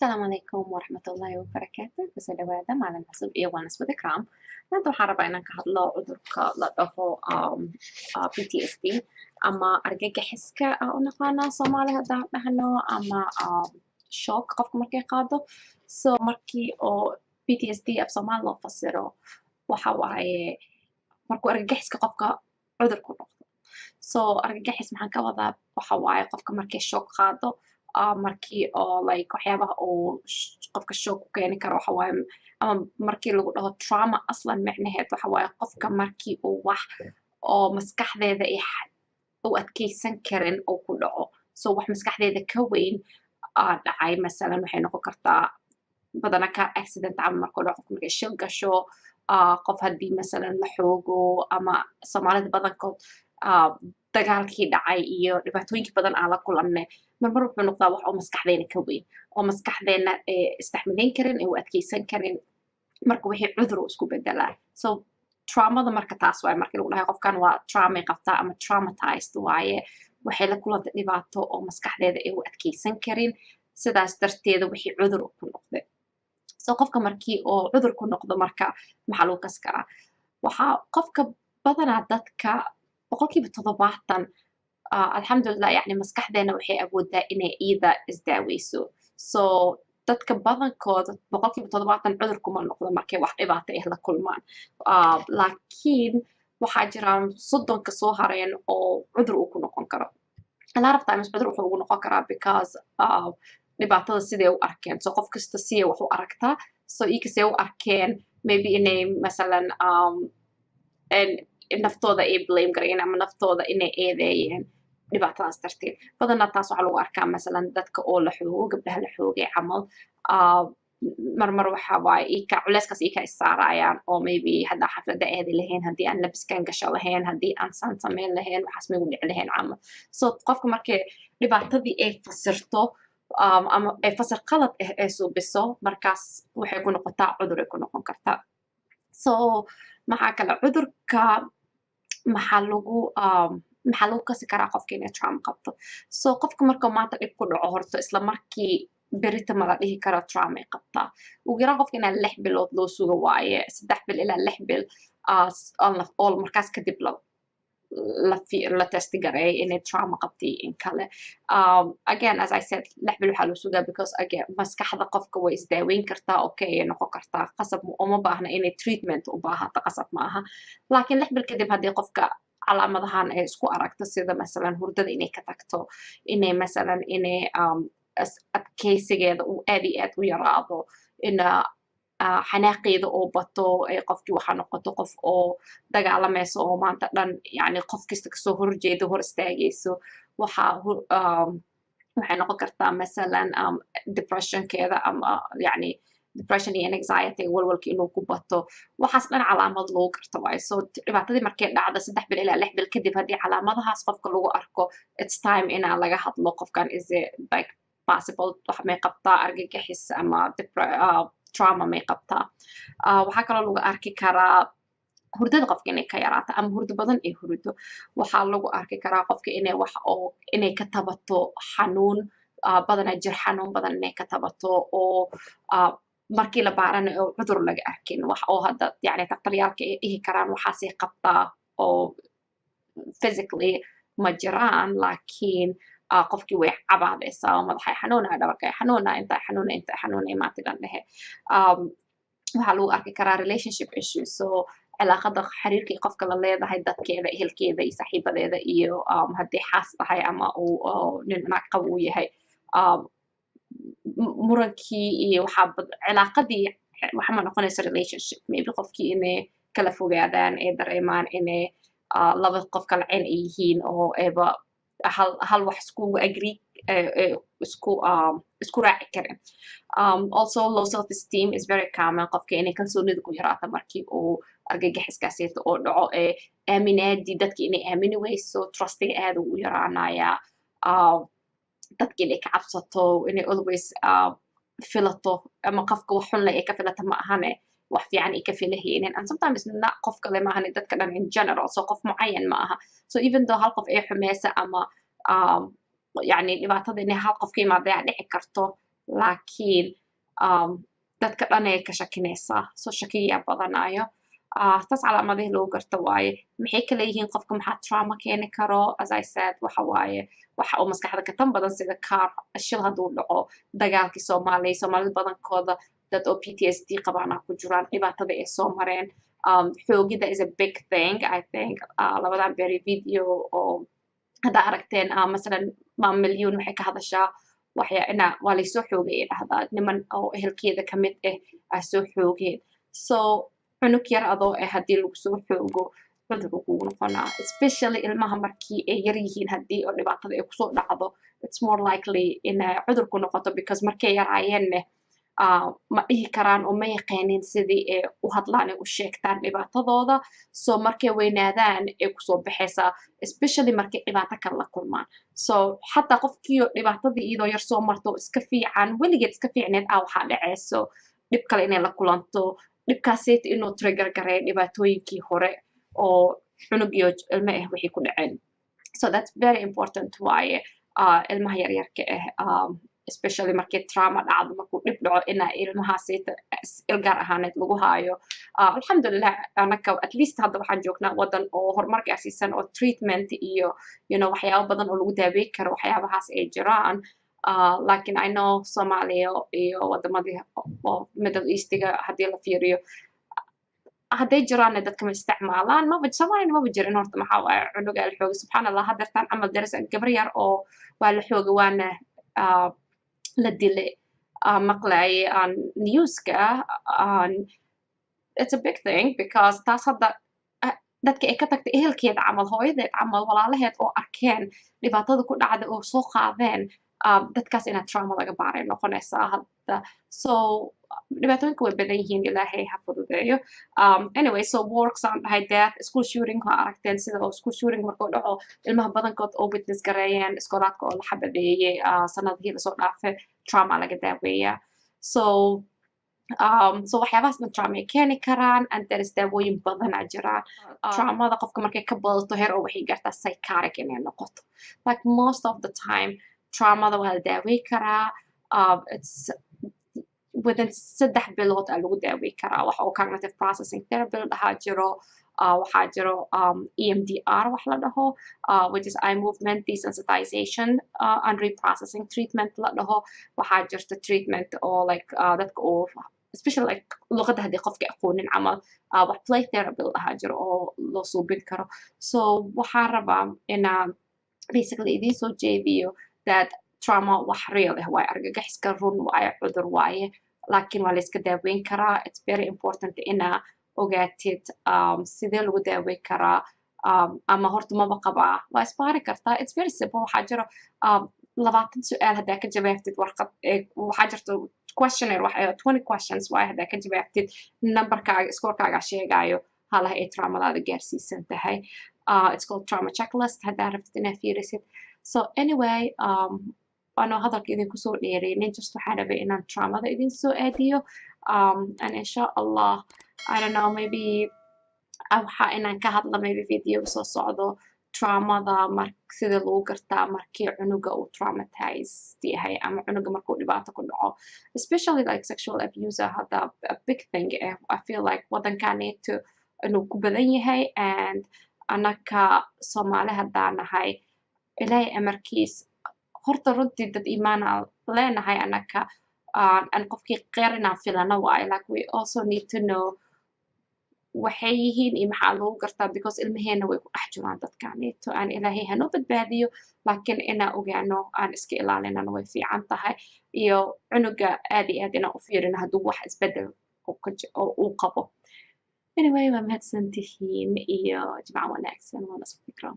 Asalaamu calaykum waraxmatullaahi wabarakaatu. Kusoo dhawaada maalin cusub iyo Wellness with Ikram. Maanta waxaan rabaa inaan ka hadlo cudurka la dhaho PTSD ama argagaxiska aan u naqaanaa Soomaali haddaan dhahno, ama shock qofka markay qaado. So markii oo PTSD af Soomaali loo fasiro, waxa waaye markuu argagaxiska qofka cudur ku noqdo. So argagaxis maxaan ka wadaa? Waxa waaye qofka markay shock qaado, markii oo like waxyaabaha uu qofka shock ku keeni karo waxa waaye, ama markii lagu dhaho trauma, aslan micnaheed waxa waaye qofka markii uu wax oo maskaxdeeda ay u adkeysan karin uu ku dhaco. So wax maskaxdeeda ka weyn dhacay, masalan waxay noqon kartaa badanaa car accident camal markuu dhaco, qofka markay shil gasho, qof haddii masalan la xoogo, ama Soomaalida badankood dagaalkii dhacay iyo dhibaatooyinkii badan aan la kulannay. Marmar wuxuu noqdaa wax oo maskaxdeena ka weyn oo maskaxdeena istaxmilayn karin ee u adkeysan karin. Marka wixii cudur uu isku bedelaa. So traumada marka taas waaye. Markii lagu dhahay qofkan waa traumay qabtaa ama traumatized waaye, waxay la kulantay dhibaato oo maskaxdeeda ay u adkeysan karin, sidaas darteeda wixii cudur ku noqday. So qofka markii oo cudur ku noqdo, marka maxaa lagu kasi karaa? Waxaa qofka badanaa dadka 70%, alxamdulilah, yani maskaxdeena waxay awoodaa inay iyada isdaaweyso. So dadka badankooda 70% cudur kuma noqdo markay wax dhibaato ah la kulmaan, laakiin waxaa jiraan 30ka soo hareen oo cudur uu ku noqon karo. A lot of times cudur wuxuu ugu noqon karaa because dhibaatada siday u arkeen. So qof kasta siyay wax u aragtaa. So ikasay u arkeen, maybe inay masalan naftooda ay blame garayeen ama naftooda inay eedeeyeen dhibaatadaas darteed. Badanaa taas waxaa lagu arkaa masalan dadka oo la xoogo, gabdhaha la xoogay camal. Marmar waxa waaye ika culeyskaas ika issaarayaan oo maybe haddaa xafladda aadi lahayn, haddii aan labiskan gasho lahayn, haddii aan saan samayn lahayn, waxaas maygu dhici lahayn camal. So qofka markay dhibaatadii ay fasirto ama ay fasir qalad ah ay suubiso, markaas waxay ku noqotaa cudur ay ku noqon kartaa. So maxaa kale cudurka maxaa lagu kasi karaa qofka inay trauma qabto? So qofka marka maanta dhib ku dhaco, horta isla markii berita ma la dhihi karo trauma ay qabtaa. Ugu yaraan qofka inaa 6 bilood loo sugo waaye, 3 bil ilaa 6 bil oo markaas kadib la test gareeyo inay trauma qabtay in kale. Again, as I said, 6 bil waxaa loo sugaa because again maskaxda qofka way isdaaweyn kartaa, okay ay noqon kartaa. Qasab uma baahna inay treatment u baahato, qasab ma aha. Laakiin 6 bil kadib haddii qofka calaamadahan ay isku aragto, sida masalan hurdada inay ka tagto, inay masalan inay adkeysigeeda uu aad iyo aad u yaraado, ina xanaaqeeda oo bato, ay qofkii waxaa noqoto qof oo dagaalamayso oo maanta dhan yani qof kasta kasoo horjeedo hor istaagayso, waxaa waxay noqon kartaa masalan depressionkeeda ama yani depression iyo anxiety, walwalka inuu ku bato. Waxaas dhan calaamad lagu garto waayo. So dhibaatadii markay dhacdo, 3 bil ilaa 6 bil kadib haddii calaamadahaas qofka lagu arko, it's time inaa laga hadlo qofkan, is it like possible wax may qabtaa argagixis ama trauma may qabtaa? Waxaa kaloo lagu arki karaa hurdada qofka inay ka yaraato ama hurdo badan ay hurdo. Waxaa lagu arki karaa qofka inay wax oo inay ka tabato xanuun, badanaa jir xanuun badan inay ka tabato, oo markii la baarana oo cudur laga arkin, wax oo hadda yani daktaryaalka ay dhihi karaan waxaasay qabtaa oo physically ma jiraan, laakiin qofkii way cabaadaysaa oo madaxay xanuunaya, dhabarkay xanuunaya, intaa xanuunaya, intaa xanuunaya, maanta dhan dhehe. Waxaa lagu arki karaa relationship issues, so cilaaqada xiriirkii qofka la leedahay dadkeeda, ehelkeeda iyo saaxiibadeeda, iyo haddii xaas tahay ama uu nin naag qab uu yahay, murankii iyo waxaa cilaaqadii waxa ma noqonaysa relationship. Maybe qofkii inay kala fogaadaan, ay dareemaan inay laba qof kala cen ay yihiin oo ayba hal hal wax iskugu agree isku raaci karin. Also low self esteem is very common, qofka inay kalsoonida ku yaraato markii uu argagixiskaasiyta oo dhaco, ee aaminaadii dadka inay aamini weyso, trustiga aad u yaraanaya, dadka inay ka cabsato, inay always filato ama qofka wax xun leh ay ka filata ma ahane wax fiican ay ka filahaynin. And sometimes not qof kale ma ahane, dadka dhan in general. So qof mucayan ma aha. So even though hal qof ay xumeysa ama yani dhibaatada inay hal qof ka imaada ayaa dhici karto, Laakiin dadka dhan ay ka shakinaysaa, so shakiyaa badanayo. Taas calaamadihii lagu garto waaye. Maxay kala yihiin qofka? Maxaa trauma keeni karo? As I said, waxa waaye waxa uu maskaxda ka tan badan, sida car shil hadduu dhaco, dagaalkii Soomaaliya, Soomaalida badankooda dad oo PTSD qabaana ku jiraan, dhibaatada ay soo mareen. Xoogida is a big thing, I think. Labadan beri video oo haddaa aragteen, masalan Maam Milyuun waxay ka hadashaa waxya ina waa laysoo xoogay ay dhahdaa, niman oo ehelkeeda ka mid ah aa soo xoogeen. So cunug yar adoo ah haddii lagu soo xoogo, cudurka kugu noqonaa, especially ilmaha markii ay yar yihiin. Haddii oo dhibaatada ay kusoo dhacdo, it's more likely inay cudurku noqoto, because markay yaraayeenne ma dhihi karaan oo ma yaqaanin sidii ay u hadlaan ay u sheegtaan dhibaatadooda. So markay weynaadaan ay kusoo baxaysaa, especially markay dhibaato kale la kulmaan. So xataa qofkii dhibaatadii iyadoo yar soo marto, iska fiican, weligeed iska fiicneed, ah, waxaa dhacayso dhib kale inay la kulanto, dhibkaaseyta inuu trigger gareeyo dhibaatooyinkii hore oo cunug iyo ilmo ah waxay ku dhaceen. So that's very important waaye, ilmaha yaryarka ah, especially markii trauma dhacdo, markuu dhib dhaco, ina ilmahaaseyta il gaar ahaaneed lagu haayo. Alxamdulilah, anaka at least hadda waxaan joognaa wadan oo horumar gaarsiisan oo treatment iyo waxyaabo badan oo lagu daaweyn karo waxyaabahaas ay jiraan. Laakiin I know Soomaaliya iyo wadamadii oo Middle Eastiga haddii la fiiriyo, hadday jiraanna dadka ma isticmaalaan. Maba Soomaaliyana maba jirin horta. Maxaa waaye cunuga la xoogay? Subxaan Allah, haddeertaan camal daris gabar yar oo waa la xoogay, waana la dilay, maqlayay aan newska. It's a big thing because taas hadda dadka ay ka tagtay, ehelkeeda camal, hooyadeed camal, walaalaheed oo arkeen dhibaatada ku dhacda oo soo qaadeen, dadkaas inaa trauma laga baaray noqonaysaa hadda. So dhibaatooyinka way badan yihiin, Ilaahay ha fududeeyo. Anyway, so works aan dhahay, death, school shooting waa aragteen sida oo school shooting markuu dhaco, ilmaha badankood oo witness gareeyeen iskoolaadka oo la xabadeeyey sanadihii lasoo dhaafay, trauma laga daaweeyaa. So waxyaabahaas dhan trauma ay keeni karaan, and there is daawooyin badanaa jiraan. Traumada qofka markay ka badato heer oo waxay gaartaa psychotic inay noqoto. Like, most of the time traumada waa la daawey karaa. It's within 3 bilood aa lagu daawey karaa. Waxa oo cognitive processing therapy la dhahaa jiro. Waxaa jiro EMDR wax la dhaho, which is eye movement desensitization and reprocessing treatment la dhaho. Waxaa jirta treatment oo like dadka oo especially like luqadda haddii qofka aqoonin camal, wax play therapy la dhahaa jiro oo loo suubin karo. So waxaa rabaa inaa basically idiin soo jeediyo that trauma wax real ah waaye, argagaxiska run waaye, cudur waaye, laakiin waa la iska daaweyn karaa. It's very important inaa ogaatid sidee lagu daaweyn karaa, ama horta maba qabaa, waa isbaari kartaa. It's very simple. Waxaa jiro 20 su-aal haddaa ka jawaabtid warqad, waxaa jirto questionnaire, wax 20 questions waaye. Haddaa ka jawaabtid, numberkaaga, scorekaaga sheegaayo halaha ay traumadaada gaarsiisan tahay. It's called trauma checklist haddaa rabtid inaad fiirisid. So anyway, anoo hadalka idinku soo dheereynin, just waxaan rabay inaan traumada idin soo aadiyo. And insha Allah, I don't know, maybe waxaa inaan ka hadla maybe video soo socdo traumada mar sida lagu gartaa markii cunuga uu traumatized yahay ama cunuga markuu dhibaato ku dhaco, especially like sexual abuse hadda a big thing eh. I feel like waddankaneeto inuu ku badan yahay, and anaka Soomaali haddaan nahay, Ilaahay amarkiis, horta runtii dad iimaana leenahay anaka, and qofkii qeyr inaan filano waayo. Like, we also need to know waxay yihiin iyo maxaa lagu gartaa, because ilmaheena way ku dhex jiraan dadkaneeto. Aan Ilaahay hanoo badbaadiyo, laakiin inaan ogaano aan iska ilaalinana way fiican tahay, iyo cunuga aad iyo aad inaan u fiirino hadduu wax isbedel oo uu qabo. Anyway, waa mahadsan tihiin iyo jimco wanaagsan. Waana isku fikram.